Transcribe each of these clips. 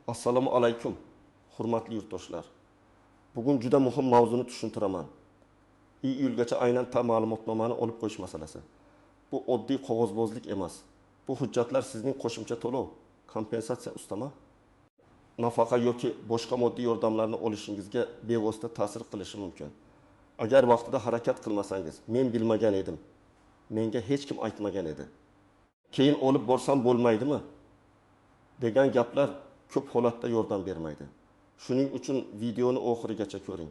Assalomu alaykum, hurmatli yurtdoshlar. Bugun juda muhim mavzuni tushuntiraman. Iyulgacha aynan ta ma'lumotnomani olib qo'yish masalasi. Bu oddiy qog'ozbozlik emas. Bu hujjatlar sizning qo'shimcha to'lov, kompensatsiya, ustama, nafaqa yoki boshqa moddiy yordamlarni olishingizga bevosita ta'sir qilishi mumkin. Agar vaqtida harakat qilmasangiz, men bilmagan edim, menga hech kim aytmagan edi, keyin olib borsam bo'lmaydimi degan gaplar ko'p holatda yordam bermaydi. Shuning uchun videoni oxirigacha ko'ring.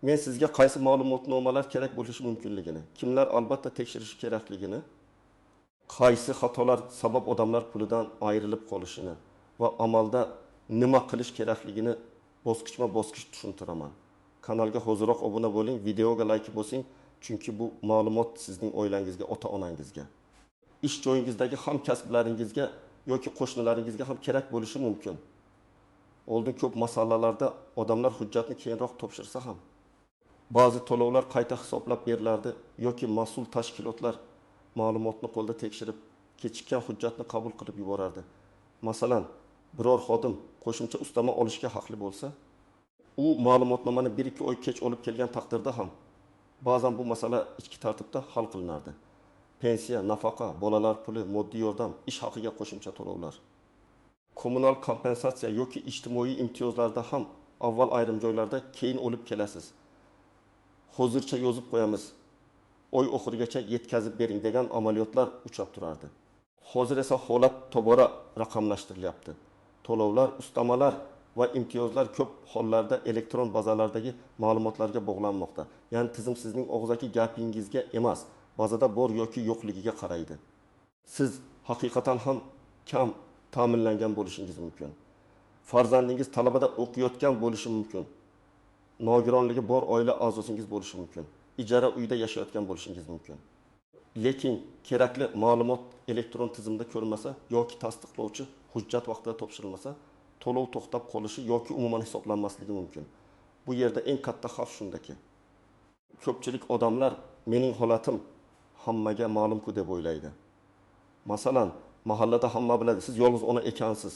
Men sizga qaysi ma'lumotnomalar kerak bo'lishi mumkinligini, kimlar albatta tekshirishi kerakligini, qaysi xatolar sabab odamlar pulidan ayrilib qolishini va amalda nima qilish kerakligini bosqichma-bosqich tushuntiraman. Kanalga hoziroq obuna bo'ling, videoga like bosing, chunki bu ma'lumot sizning oilangizga, ota-onangizga, ish joyingizdagi hamkasblaringizga yoki qo'shnilaringizga ham kerak bo'lishi mumkin. Oldin ko'p masalalarda odamlar hujjatni keyinroq topshirsa ham ba'zi to'lovlar qayta hisoblab berilardi yoki mas'ul tashkilotlar ma'lumotni qo'lda tekshirib, kechikkan hujjatni qabul qilib yuborardi. Masalan, biror xodim qo'shimcha ustama olishga haqli bo'lsa, u ma'lumotnomani 1-2 oy kech olib kelgan taqdirda ham ba'zan bu masala ichki tartibda hal qilinardi. Pensiya, nafaqa, bolalar puli, moddiy yordam, ish haqiga qo'shimcha to'lovlar, kommunal kompensatsiya yoki ijtimoiy imtiyozlarda ham avval ayrim joylarda keyin olib kelasiz, hozircha yozib qo'yamiz, oy oxirigacha yetkazib bering degan amaliyotlar uchrab turardi. Hozir esa holat tobora raqamlashtirilyapti. To'lovlar, ustamalar va imtiyozlar ko'p hollarda elektron bazalardagi ma'lumotlarga bog'lanmoqda. Ya'ni tizim sizning og'zaki gapingizga emas, bazada bor yoki yo'qligiga qaraydi. Siz haqiqatan ham kam ta'minlangan bo'lishingiz mumkin. Farzandingiz talabada o'qiyotgan bo'lishi mumkin. Nogironligi bor oila a'zosingiz bo'lishi mumkin. Ijara uyda yashayotgan bo'lishingiz mumkin. Lekin kerakli ma'lumot elektron tizimda ko'rinmasa yoki tasdiqlovchi hujjat vaqtida topshirilmasa, to'lov to'xtab qolishi yoki umuman hisoblanmasligi mumkin. Bu yerda eng katta xavf shundaki, ko'pchilik odamlar mening holatim hammaga ma'lum-ku deb o'ylaydi. Masalan, mahallada hamma biladi, siz yolg'iz ona ekansiz.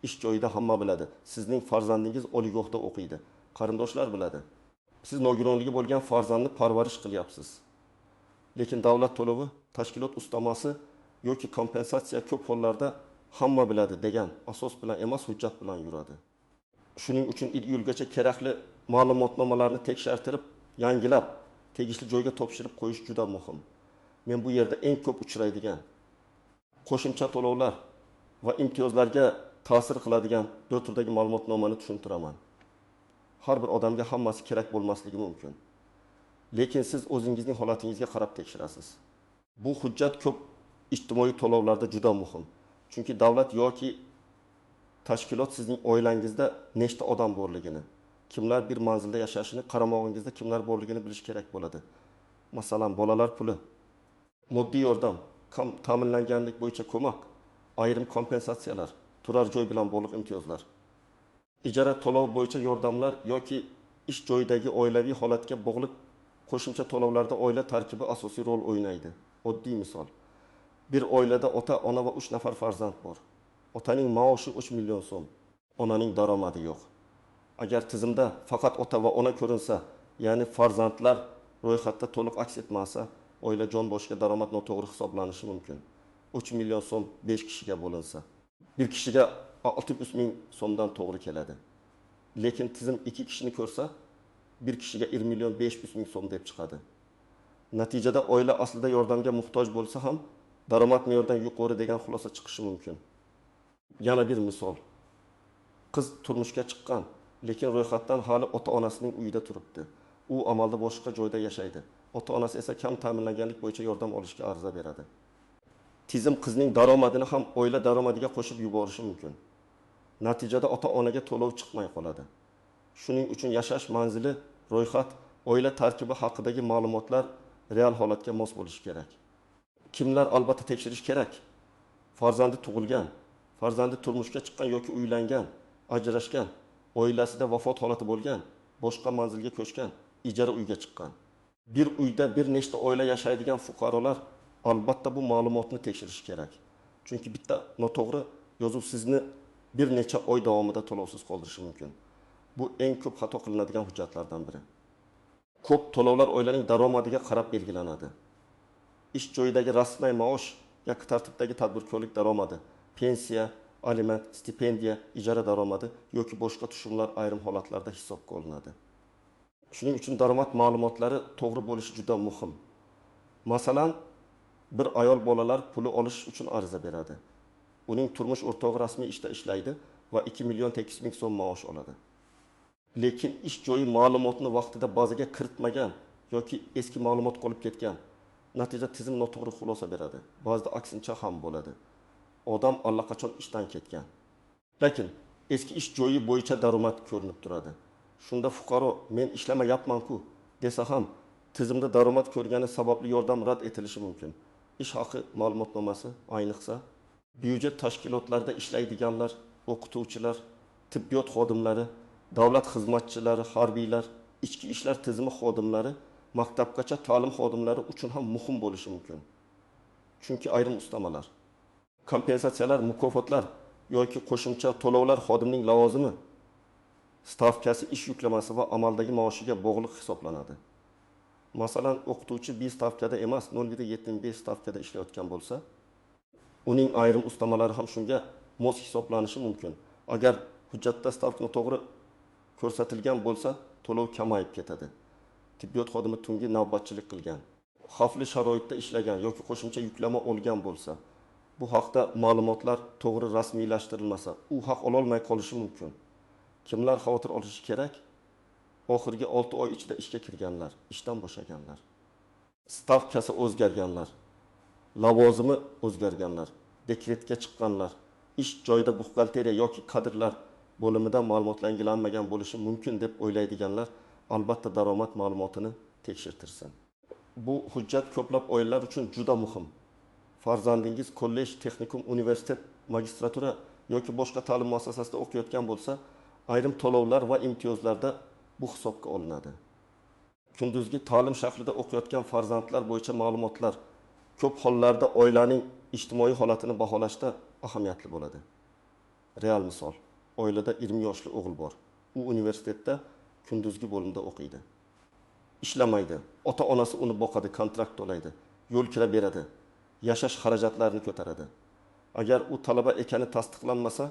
Ish joyida hamma biladi, sizning farzandingiz oliygohda o'qiydi. Qarindoshlar biladi. Siz nogironligi bo'lgan farzandni parvarish qilyapsiz. Lekin davlat to'lovi, tashkilot ustamasi yoki kompensatsiya ko'p hollarda hamma biladi degan asos bilan emas, hujjat bilan yuradi. Shuning uchun iyulgacha kerakli ma'lumotnomalarni tekshirtirib, yangilab, tegishli joyga topshirib qo'yish juda muhim. Men bu yerda eng ko'p uchraydigan qo'shimcha to'lovlar va imtiyozlarga ta'sir qiladigan 4 turdagi ma'lumotnomani tushuntiraman. Har bir odamga hammasi kerak bo'lmasligi mumkin. Lekin siz o'zingizning holatingizga qarab tekshirasiz. Bu hujjat ko'p ijtimoiy to'lovlarda juda muhim. Chunki davlat yoki tashkilot sizning oilangizda nechta odam borligini, kimlar bir manzilda yashashini, qaramog'ingizda kimlar borligini bilish kerak bo'ladi. Masalan, bolalar puli, moddiy yordam, kam ta'minlanganlik bo'yicha ko'mak, ayrim kompensatsiyalar, turar joy bilan bog'liq imtiyozlar, ijara to'lov bo'yicha yordamlar yoki ish joyidagi oilaviy holatga bog'liq qo'shimcha to'lovlarda oila tarkibi asosiy rol o'ynaydi. Oddiy misol. Bir oilada ota, ona va 3 nafar farzand bor. Otaning maoshi 3 million so'm, onaning daromadi yo'q. Agar tizimda faqat ota va ona ko'rinsa, ya'ni farzandlar ro'yxatda to'liq aks etmasa, oila jon boshiga daromad noto'g'ri hisoblanishi mumkin. 3 million so'm 5 kishiga bo'linsa, bir kishiga 600 ming so'mdan to'g'ri keladi. Lekin tizim 2 kishini ko'rsa, bir kishiga 1 million 500 ming so'm deb chiqadi. Natijada oila aslida yordamga muhtoj bo'lsa ham, daromad me'yordan yuqori degan xulosa chiqishi mumkin. Yana bir misol. Qiz turmushga chiqqan, lekin ro'yxatdan hali ota-onasining uyida turibdi. U amalda boshqa joyda yashaydi. Ota-onasi esa kam ta'minlanganlik bo'yicha yordam olishga ariza beradi. Tizim qizning daromadini ham oila daromadiga qo'shib yuborishi mumkin. Natijada ota-onaga to'lov chiqmay qoladi. Shuning uchun yashash manzili, ro'yxat, oila tarkibi haqidagi ma'lumotlar real holatga mos bo'lishi kerak. Kimlar albatta tekshirish kerak? Farzandi tug'ilgan, farzandi turmushga chiqqan yoki uylangan, ajrashgan, oilasida vafot holati bo'lgan, boshqa manzilga ko'chgan, ijara uyga chiqqan. Bir uyda bir nechta oila yashaydigan fuqarolar albatta bu ma'lumotni tekshirish kerak. Chunki bitta noto'g'ri yozuv sizni bir necha oy davomida to'lovsiz qoldirishi mumkin. Bu eng ko'p xato qilinadigan hujjatlardan biri. Ko'p to'lovlar oilaning daromadiga qarab belgilanadi. Ish joyidagi rasmiy maosh yoki tartibdagi tadbirkorlik daromadi, pensiya, aliment, stipendiya, ijara daromadi yoki boshqa tushumlar ayrim holatlarda hisobga olinadi. Shuning uchun daromad ma'lumotlari to'g'ri bo'lishi juda muhim. Masalan, bir ayol bolalar puli olish uchun ariza beradi. Uning turmush o'rtog'i rasmiy ishda ishlaydi va 2 800 000 so'm maosh oladi. Lekin ish joyi ma'lumotni vaqtida bazaga kiritmagan yoki eski ma'lumot qolib ketgan. Natijada tizim noto'g'ri xulosa beradi. Ba'zida aksincha ham bo'ladi. Odam allaqachon ishdan ketgan. Lekin eski ish joyi bo'yicha daromad ko'rinib turadi. Shunda fuqaro men ishlamayapman-ku desa ham tizimda daromad ko'rgani sababli yordam rad etilishi mumkin. Ish haqi ma'lumotnomasi ayniqsa byudjet tashkilotlarida ishlaydiganlar, o'qituvchilar, tibbiyot xodimlari, davlat xizmatchilari, harbiylar, ichki ishlar tizimi xodimlari, maktabgacha ta'lim xodimlari uchun ham muhim bo'lishi mumkin. Chunki ayrim ustamalar, kompensatsiyalar, mukofotlar yoki qo'shimcha to'lovlar xodimning lavozimi, stavkasi, ish yuklamasi va amaldagi maoshiga bog'liq hisoblanadi. Masalan, o'qituvchi 1 stavkada emas, 0,75 stavkada ishlayotgan bo'lsa, uning ayrim ustamalari ham shunga mos hisoblanishi mumkin. Agar hujjatda stavka noto'g'ri ko'rsatilgan bo'lsa, to'lov kamayib ketadi. Tibbiyot xodimi tungi navbatchilik qilgan, xavfli sharoitda ishlagan yoki qo'shimcha yuklama olgan bo'lsa, bu haqda ma'lumotlar to'g'ri rasmiylashtirilmasa, u haq ololmay qolishi mumkin. Kimlar xavotir olishi kerak? Oxirgi 6 oy ichida ishga kirganlar, ishdan bo'shaganlar, stavkasi o'zgarganlar, lavozimi o'zgarganlar, dekretga chiqqanlar, ish joyida buxgalteriya yoki kadrlar bo'limida ma'lumot yangilanmagan bo'lishi mumkin deb o'ylaydiganlar albatta daromad ma'lumotini tekshirtirsin. Bu hujjat ko'plab oilalar uchun juda muhim. Farzandingiz kollej, texnikum, universitet, magistratura yoki boshqa ta'lim muassasasida o'qiyotgan bo'lsa, ayrim to'lovlar va imtiyozlarda bu hisobga olinadi. Kunduzgi ta'lim shaklida o'qiyotgan farzandlar bo'yicha ma'lumotlar ko'p hollarda oilaning ijtimoiy holatini baholashda ahamiyatli bo'ladi. Real misol, oilada 20 yoshli o'g'il bor. U universitetda kunduzgi bo'limda o'qiydi. Ishlamaydi. Ota-onasi uni boqadi, kontrakt to'laydi, yo'l kira beradi, yashash xarajatlarini ko'taradi. Agar u talaba ekani tasdiqlanmasa,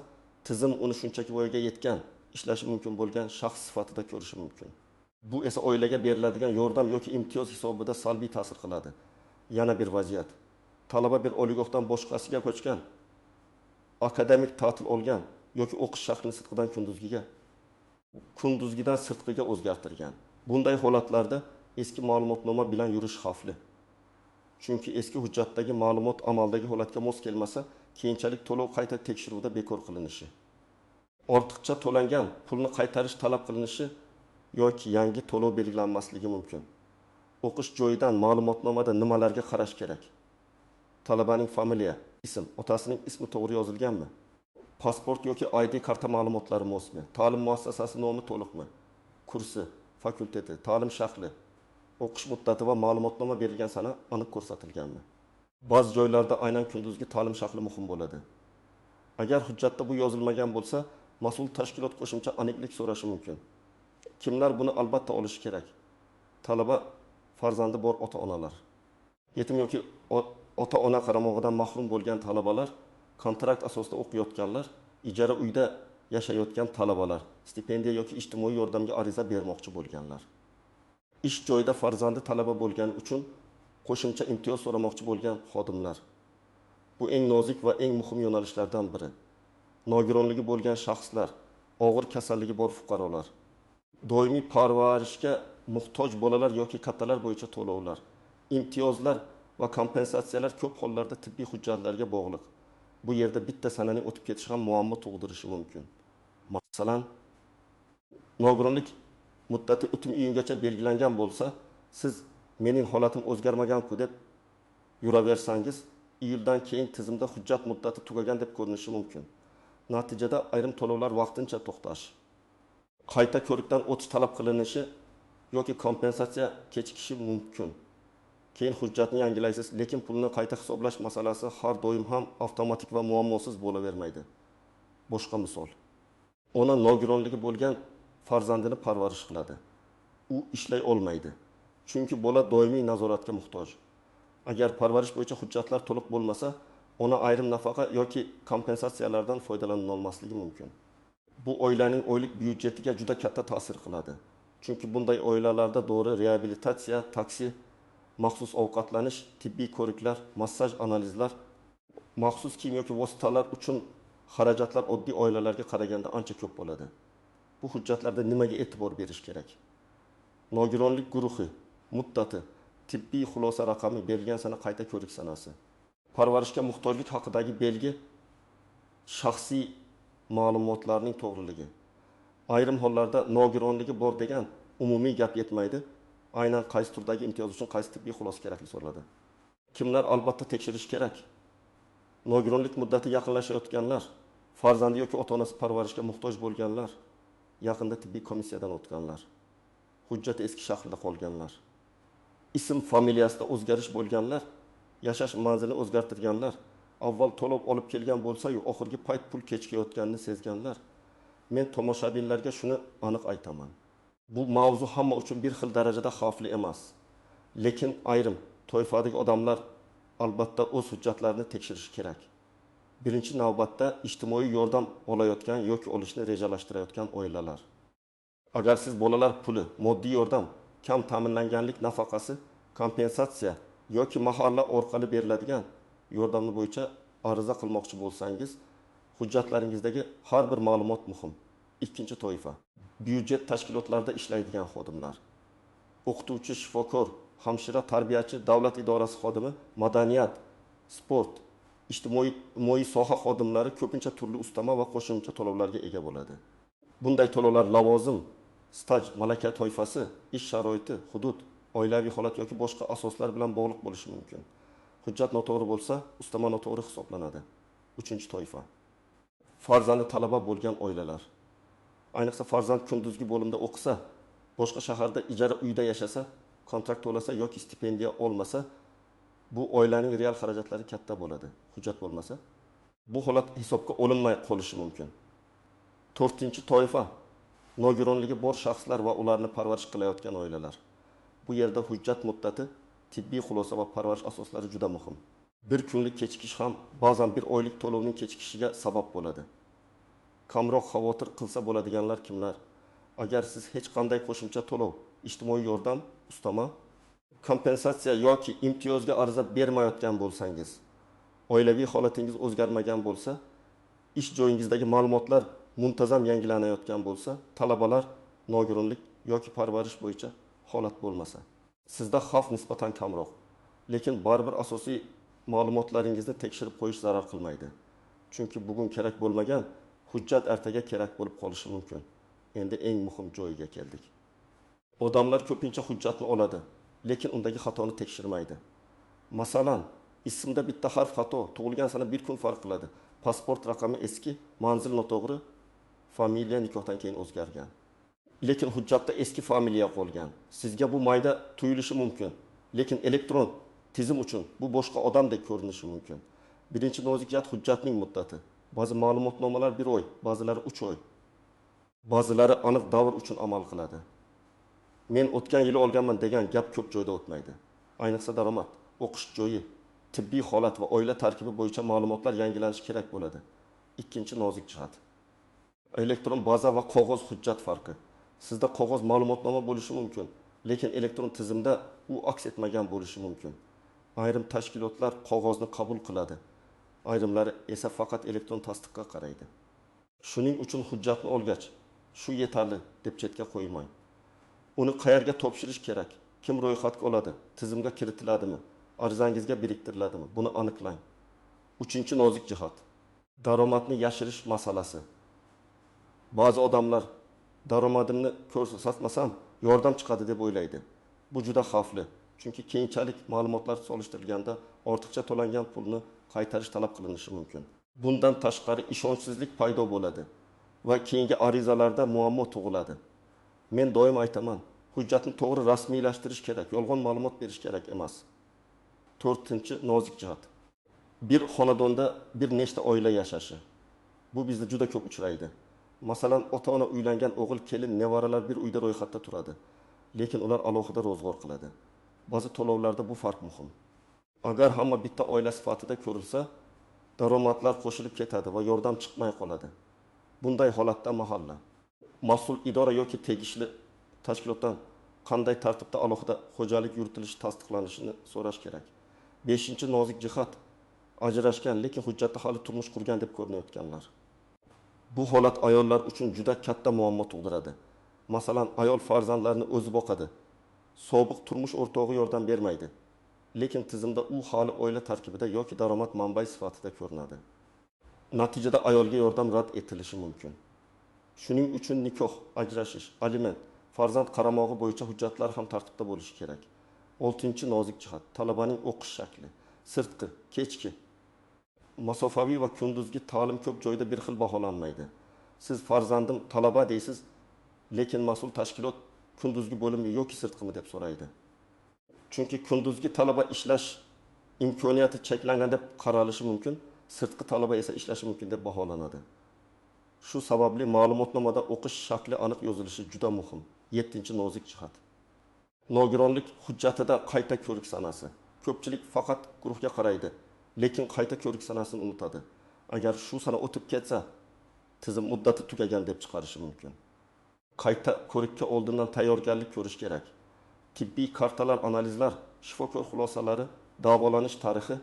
tizim uni shunchaki voyaga yetgan, ishlashi mumkin bo'lgan shaxs sifatida ko'rishi mumkin. Bu esa oilaga beriladigan yordam yoki imtiyoz hisobida salbiy ta'sir qiladi. Yana bir vaziyat. Talaba bir oliygohdan boshqasiga ko'chgan, akademik ta'til olgan yoki o'qish shaklini sirtqidan kunduzgiga, kunduzgidan sirtqiga o'zgartirgan. Bunday holatlarda eski ma'lumotnoma bilan yurish xavfli. Chunki eski hujjatdagi ma'lumot amaldagi holatga mos kelmasa, keyinchalik to'lov qayta tekshiruvda bekor qilinishi, ortiqcha to'langan pulni qaytarish talab qilinishi yoki yangi to'lov belgilanmasligi mumkin. O'qish joyidan ma'lumotnomada nimalarga qarash kerak? Talabaning familiya, ism, otasining ismi to'g'ri yozilganmi? Pasport yoki ID karta ma'lumotlari mosmi? Ta'lim muassasasi nomi to'liqmi? Kursi, fakulteti, ta'lim shakli, o'qish muddati va ma'lumotnoma berilgan sana aniq ko'rsatilganmi? Ba'zi joylarda aynan kunduzgi ta'lim shakli muhim bo'ladi. Agar hujjatda bu yozilmagan bo'lsa, mas'ul tashkilot qo'shimcha aniqlik so'rashi mumkin. Kimlar buni albatta olishi kerak? Talaba farzandi bor ota-onalar, yetim yoki ota-ona qaramog'idan mahrum bo'lgan talabalar, kontrakt asosida o'qiyotganlar, ijara uyda yashayotgan talabalar, stipendiya yoki ijtimoiy yordamga ariza bermoqchi bo'lganlar. Ish joyida farzandi talaba bo'lgani uchun qo'shimcha imtiyoz so'ramoqchi bo'lgan xodimlar. Bu eng nozik va eng muhim yo'nalishlardan biri. Nogironligi bo'lgan shaxslar, og'ir kasalligi bor fuqarolar, doimiy parvarishga muhtoj bolalar yoki kattalar bo'yicha to'lovlar, imtiyozlar va kompensatsiyalar ko'p hollarda tibbiy hujjatlarga bog'liq. Bu yerda bitta sananing o'tib ketishi ham muammo tug'dirishi mumkin. Masalan, nogironlik muddati 3 iyungacha belgilangan bo'lsa, siz mening holatim o'zgarmagan-ku deb yuraversangiz, iyuldan keyin tizimda hujjat muddati tugagan deb ko'rinishi mumkin. Natijada ayrim to'lovlar vaqtincha to'xtashi, qayta ko'rikdan o'tish talab qilinishi yoki kompensatsiya kechikishi mumkin. Keyin hujjatni yangilaysiz, lekin pulni qayta hisoblash masalasi har doim ham avtomatik va muammosiz bo'lavermaydi. Boshqa misol. Ona nogironligi bo'lgan farzandini parvarish qiladi. U ishlay olmaydi, chunki bola doimiy nazoratga muhtoj. Agar parvarish bo'yicha hujjatlar to'liq bo'lmasa, ona ayrim nafaqa yoki kompensatsiyalardan foydalanolmasligi mumkin. Bu oilaning oylik byudjetiga juda katta ta'sir qiladi. Chunki bunday oilalarda dori, reabilitatsiya, taksi, maxsus ovqatlanish, tibbiy ko'riklar, massaj, analizlar, maxsus kiyim yoki vositalar uchun xarajatlar oddiy oilalarga qaraganda ancha ko'p bo'ladi. Bu hujjatlarda nimaga e'tibor berish kerak? Nogironlik guruhi, muddati, tibbiy xulosa raqami, berilgan sana, qayta ko'rik sanasi. Parvarishga muhtojlik haqidagi belgi, shaxsiy ma'lumotlarning to'g'riligi. Ayrim hollarda nogironligi bor degan umumiy gap yetmaydi. Aynan qaysi turdagi imtiyoz uchun qaysi tibbiy xulosa kerakli so'raladi. Kimlar albatta tekshirish kerak? Nogironlik muddati yaqinlashayotganlar, farzandi yoki ota-onasi parvarishga muhtoj bo'lganlar, yaqinda tibbiy komissiyadan o'tganlar, hujjati eski shaklda qolganlar, ism familiyasida o'zgarish bo'lganlar, yashash manzilini o'zgartirganlar, avval to'lov olib kelgan bo'lsa-yu oxirgi payt pul kechikayotganini sezganlar. Men tomoshabinlarga shuni aniq aytaman. Bu mavzu hamma uchun bir xil darajada xavfli emas. Lekin ayrim toifadagi odamlar albatta o'z hujjatlarini tekshirishi kerak. Birinchi navbatda ijtimoiy yordam olayotgan yoki olishni rejalashtirayotgan oilalar. Agar siz bolalar puli, moddiy yordam, kam ta'minlanganlik nafaqasi, kompensatsiya yoki mahalla orqali beriladigan yordamni bo'yicha ariza qilmoqchi bo'lsangiz, hujjatlaringizdagi har bir ma'lumot muhim. Ikkinchi toifa byudjet tashkilotlarida ishlaydigan xodimlar. O'qituvchi, shifokor, hamshira, tarbiyachi, davlat idorasi xodimi, madaniyat, sport, ijtimoiy soha xodimlari ko'pincha turli ustama va qo'shimcha to'lovlarga ega bo'ladi. Bunday to'lovlar lavozim, staj, malaka toifasi, ish sharoiti, hudud, oilaviy holat yoki boshqa asoslar bilan bog'liq bo'lishi mumkin. Hujjat noto'g'ri bo'lsa, ustama noto'g'ri hisoblanadi. Uchinchi toifa farzandi talaba bo'lgan oilalar. Ayniqsa farzand kunduzgi bo'limda o'qisa, boshqa shaharda ijara uyda yashasa, kontrakt to'lasa yoki stipendiya olmasa, bu oilaning real xarajatlari katta bo'ladi. Hujjat bo'lmasa, bu holat hisobga olinmay qolishi mumkin. To'rtinchi toifa nogironligi bor shaxslar va ularni parvarish qilayotgan oilalar. Bu yerda hujjat muddati, tibbiy xulosa va parvarish asoslari juda muhim. Bir kunlik kechikish ham ba'zan bir oylik to'lovning kechikishiga sabab bo'ladi. Kamroq xavotir qilsa bo'ladiganlar kimlar? Agar siz hech qanday qo'shimcha to'lov, ijtimoiy yordam, ustama, kompensatsiya yoki imtiyozga ariza bermayotgan bo'lsangiz, oilaviy holatingiz o'zgarmagan bo'lsa, ish joyingizdagi ma'lumotlar muntazam yangilanayotgan bo'lsa, talabalar nogironlik yoki parvarish bo'yicha holat bo'lmasa, sizda xavf nisbatan kamroq. Lekin baribir asosiy ma'lumotlaringizni tekshirib qo'yish zarar qilmaydi. Chunki bugun kerak bo'lmagan hujjat ertaga kerak bo'lib qolishi mumkin. Endi eng muhim joyiga keldik. Odamlar ko'pincha hujjatni oladi, lekin undagi xatoni tekshirmaydi. Masalan, ismda bitta harf xato, tug'ilgan sana bir kun farq qiladi. Pasport raqami eski, manzil noto'g'ri, familiya nikohdan keyin o'zgargan. Lekin hujjatda eski familiya qolgan. Sizga bu mayda tuyulishi mumkin, lekin elektron tizim uchun bu boshqa odamdek ko'rinishi mumkin. Birinchi nozik jihat hujjatning muddati. Ba'zi ma'lumotnomalar 1 oy, ba'zilari 3 oy. Ba'zilari aniq davr uchun amal qiladi. Men o'tgan yili olganman degan gap ko'p joyda o'tmaydi. Ayniqsa daromad, o'qish joyi, tibbiy holat va oila tarkibi bo'yicha ma'lumotlar yangilanishi kerak bo'ladi. Ikkinchi nozik jihat. Elektron baza va qog'oz hujjat farqi. Sizda qog'oz ma'lumotnoma bo'lishi mumkin, lekin elektron tizimda u aks etmagan bo'lishi mumkin. Ayrim tashkilotlar qog'ozni qabul qiladi, ayrimlari esa faqat elektron tasdiqqa qaraydi. Shuning uchun hujjatni olgach, shu yetarli deb chetga qo'ymang. Uni qayerga topshirish kerak, kim ro'yxatga oladi, tizimga kiritiladimi, arizangizga biriktiriladimi, buni aniqlang. Uchinchi nozik jihat. Daromadni yashirish masalasi. Ba'zi odamlar daromadimni ko'rsatmasam yordam chiqadi deb o'ylaydi. Bu juda xavfli, chunki keyinchalik ma'lumotlar solishtirilganda ortiqcha to'langan pulni qaytarish talab qilinishi mumkin. Bundan tashqari ishonchsizlik paydo bo'ladi va keyingi arizalarda muammo tug'iladi. Men doim aytaman, hujjatni to'g'ri rasmiylashtirish kerak, yolg'on ma'lumot berish kerak emas. To'rtinchi nozik jihat. Bir xonadonda bir nechta oila yashashi. Bu bizda juda ko'p uchraydi. Masalan, ota-ona uylangan o'g'il, kelin, nevaralar bir uyda ro'yxatda turadi, lekin ular alohida ro'zg'or qiladi. Ba'zi to'lovlarda bu farq muhim. Agar hamma bitta oila sifatida ko'rilsa, daromadlar qo'shilib ketadi va yordam chiqmay qoladi. Bunday holatda mahalla, mas'ul idora yoki tegishli tashkilotdan qanday tartibda alohida xo'jalik yuritilishi tasdiqlanishini so'rash kerak. Beshinchi nozik jihat: ajrashgan, lekin hujjatda hali turmush qurgan deb ko'rinayotganlar. Bu holat ayollar uchun juda katta muammo tug'diradi. Masalan, ayol farzandlarini o'zi boqadi. Sobiq turmush o'rtog'i yordam bermaydi. Lekin tizimda u hali oila tarkibida yoki daromad manbai sifatida ko'rinadi. Natijada ayolga yordam rad etilishi mumkin. Shuning uchun nikoh, ajrashish, aliment, farzand qaramog'i bo'yicha hujjatlar ham tartibda bo'lishi kerak. Oltinchi nozik jihat: talabaning o'qish shakli. Sirtqi, kechki, masofaviy va kunduzgi ta'lim ko'p joyda bir xil baholanmaydi. Siz farzandim talaba deysiz, lekin mas'ul tashkilot kunduzgi bo'limmi yoki sirtqimi deb so'raydi. Chunki kunduzgi talaba ishlash imkoniyati cheklangan deb qaralishi mumkin, sirtqi talaba esa ishlashi mumkin deb baholanadi. Shu sababli ma'lumotnomada o'qish shakli aniq yozilishi juda muhim. Yettinchi nozik jihat: nogironlik hujjatida qayta ko'rik sanasi. Ko'pchilik faqat guruhga qaraydi, lekin qayta ko'rik sanasini unutadi. Agar shu sana o'tib ketsa, tizim muddati tugagan deb chiqarishi mumkin. Qayta ko'rikka oldindan tayyorgarlik ko'rish kerak. Tibbiy kartalar, analizlar, shifokor xulosalari, davolanish tarixi,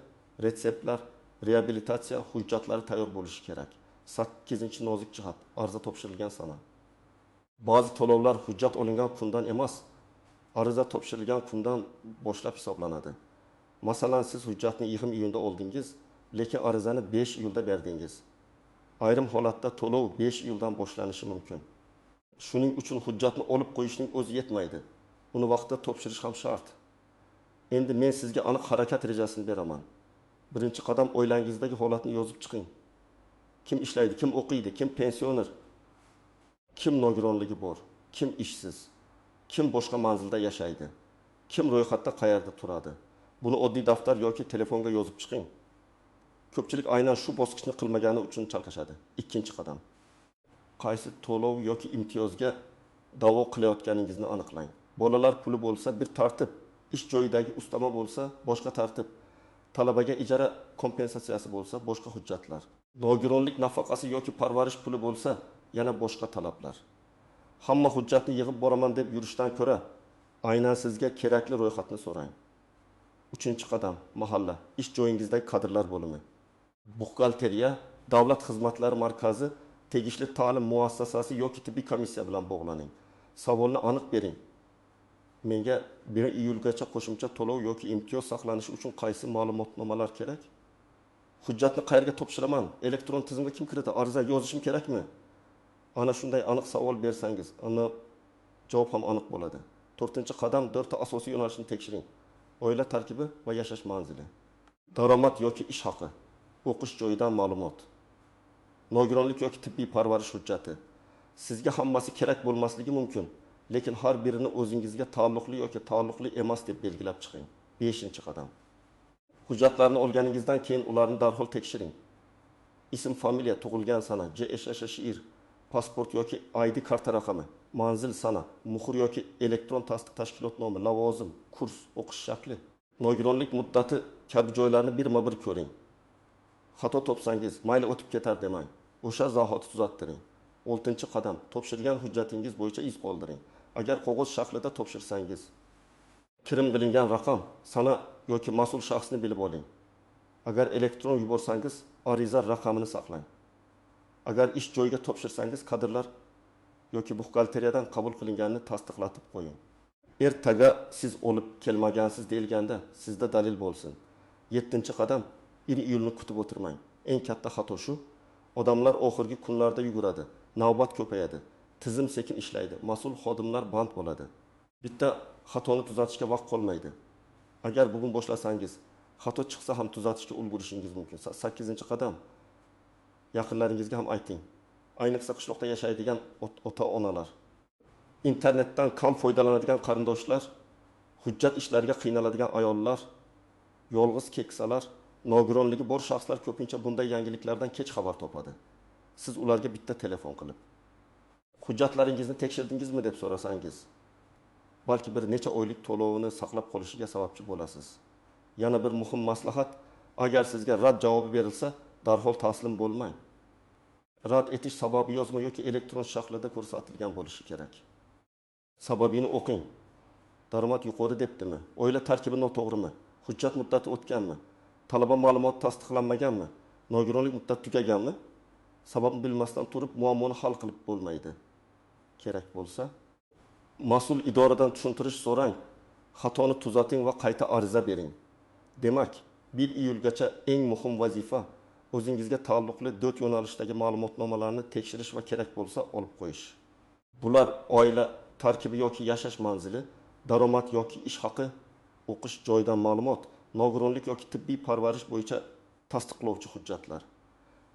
retseptlar, reabilitatsiya hujjatlari tayyor bo'lishi kerak. Sakkizinchi nozik jihat: ariza topshirilgan sana. Ba'zi to'lovlar hujjat olingan kundan emas, ariza topshirilgan kundan boshlab hisoblanadi. Masalan, siz hujjatni 20 iyunda oldingiz, lekin arizani 5 iyulda berdingiz. Ayrim holatda to'lov 5 iyuldan boshlanishi mumkin. Shuning uchun hujjatni olib qo'yishning o'zi yetmaydi. Uni vaqtida topshirish ham shart. Endi men sizga aniq harakat rejasini beraman. Birinchi qadam: oilangizdagi holatni yozib chiqing. Kim ishlaydi, kim o'qiydi, kim pensioner, kim nogironligi bor, kim ishsiz, kim boshqa manzilda yashaydi, kim ro'yxatda qayerda turadi. Buni oddiy daftar yoki telefonga yozib chiqing. Ko'pchilik aynan shu bosqichni qilmagani uchun chalkashadi. Ikkinchi qadam: qaysi to'lov yoki imtiyozga da'vo qilayotganingizni aniqlang. Bolalar puli bo'lsa bir tartib, ish joyidagi ustama bo'lsa boshqa tartib, talabaga ijara kompensatsiyasi bo'lsa boshqa hujjatlar, nogironlik nafaqasi yoki parvarish puli bo'lsa yana boshqa talablar. Hamma hujjatni yig'ib boraman deb yurishdan ko'ra, aynan sizga kerakli ro'yxatni so'rang. Uchinchi qadam: mahalla, ish joyingizdagi kadrlar bo'limi, buxgalteriya, davlat xizmatlari markazi, tegishli ta'lim muassasasi yoki tibbiy komissiya bilan bog'laning. Savolni aniq bering. Menga 1 iyulgacha qo'shimcha to'lov yoki imtiyoz saqlanishi uchun qaysi ma'lumotnomalar kerak? Hujjatni qayerga topshiraman? Elektron tizimga kim kiritadi? Ariza yozishim kerakmi? Ana shunday aniq savol bersangiz, ana javob ham aniq bo'ladi. To'rtinchi qadam: to'rtta asosiy yo'nalishni tekshiring. Oila tarkibi va yashash manzili, daromad yoki ish haqi, o'qish joyidan ma'lumot, nogironlik yoki tibbiy parvarish hujjati. Sizga hammasi kerak bo'lmasligi mumkin, lekin har birini o'zingizga taalluqli yoki taalluqli emas deb belgilab chiqing. Beshinchi qadam: hujjatlarni olganingizdan keyin ularni darhol tekshiring. Ism, familiya, tug'ilgan sana, JSHSHIR, pasport yoki ID karta raqami, manzil, sana, muhr yoki elektron tasdiq tashkilot nomi, lavozim, kurs, o'qish shakli, nogironlik muddati kabi joylarni birma-bir ko'ring. Xato topsangiz, mayli o'tib ketar demang. O'sha zahoti tuzattiring. Oltinchi qadam: topshirgan hujjatingiz bo'yicha iz qoldiring. Agar qog'oz shaklida topshirsangiz, kirim qilingan raqam, sana yoki mas'ul shaxsni bilib oling. Agar elektron yuborsangiz, ariza raqamini saqlang. Agar ish joyiga topshirsangiz, kadrlar yoki buxgalteriyadan qabul qilinganini tasdiqlatib qo'ying. Ertaga siz olib kelmagansiz deyilganda sizda dalil bo'lsin. Yettinchi qadam: 1 iyulni kutib o'tirmang. Eng katta xato shu. Odamlar oxirgi kunlarda yuguradi, navbat ko'payadi, tizim sekin ishlaydi, mas'ul xodimlar band bo'ladi. Bitta xatoni tuzatishga vaqt qolmaydi. Agar bugun boshlasangiz, xato chiqsa ham tuzatishga ulgurishingiz mumkin. Sakkizinchi qadam: yaqinlaringizga ham ayting. Ayniqsa qishloqda yashaydigan ota-onalar, internetdan kam foydalanadigan qarindoshlar, hujjat ishlariga qiynaladigan ayollar, yolg'iz keksalar, nogironligi bor shaxslar ko'pincha bunday yangiliklardan kech xabar topadi. Siz ularga bitta telefon qilib, hujjatlaringizni tekshirdingizmi deb so'rasangiz, balki bir necha oylik to'lovini saqlab qolishiga sababchi bo'lasiz. Yana bir muhim maslahat: agar sizga rad javobi berilsa, darhol taslim bo'lmang. Rad etish sababi yozma yoki elektron shaklida ko'rsatilgan bo'lishi kerak. Sababini o'qing. Daromad yuqori debdimi? Oila tarkibi noto'g'rimi? Hujjat muddati o'tganmi? Talaba ma'lumoti tasdiqlanmaganmi? Nogironlik muddati tugaganmi? Sababni bilmasdan turib muammoni hal qilib bo'lmaydi. Kerak bo'lsa, mas'ul idoradan tushuntirish so'rang, xatoni tuzating va qayta ariza bering. Demak, 1 iyulgacha eng muhim vazifa o'zingizga taalluqli 4 yo'nalishdagi ma'lumotnomalarni tekshirish va kerak bo'lsa olib qo'yish. Bular oila tarkibi yoki yashash manzili, daromad yoki ish haqi, o'qish joyidan ma'lumot, nogironlik yoki tibbiy parvarish bo'yicha tasdiqlovchi hujjatlar.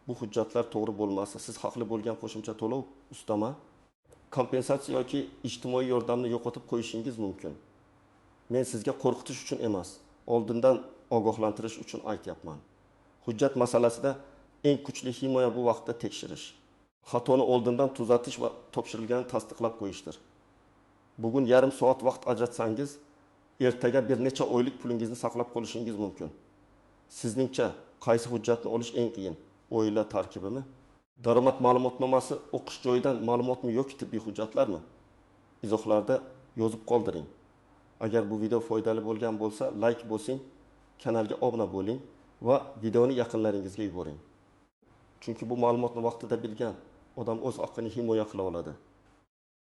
Bu hujjatlar to'g'ri bo'lmasa, siz haqli bo'lgan qo'shimcha to'lov, ustama, kompensatsiya yoki ijtimoiy yordamni yo'qotib qo'yishingiz mumkin. Men sizga qo'rqitish uchun emas, oldindan ogohlantirish uchun aytyapman. Hujjat masalasida eng kuchli himoya bu vaqtda tekshirish. Xatoni oldindan tuzatish va topshirilganini tasdiqlab qo'yishdir. Bugun yarim soat vaqt ajratsangiz, ertaga bir necha oylik pulingizni saqlab qolishingiz mumkin. Sizningcha qaysi hujjatni olish eng qiyin? Oila tarkibimi? Daromad ma'lumotnomasi, o'qish joyidan ma'lumotmi yoki tibbiy hujjatlarmi? Izohlarda yozib qoldiring. Agar bu video foydali bo'lgan bo'lsa, like bosing, kanalga obuna bo'ling va videoni yaqinlaringizga yuboring. Chunki bu ma'lumotni vaqtida bilgan odam o'z haqqini himoya qila oladi.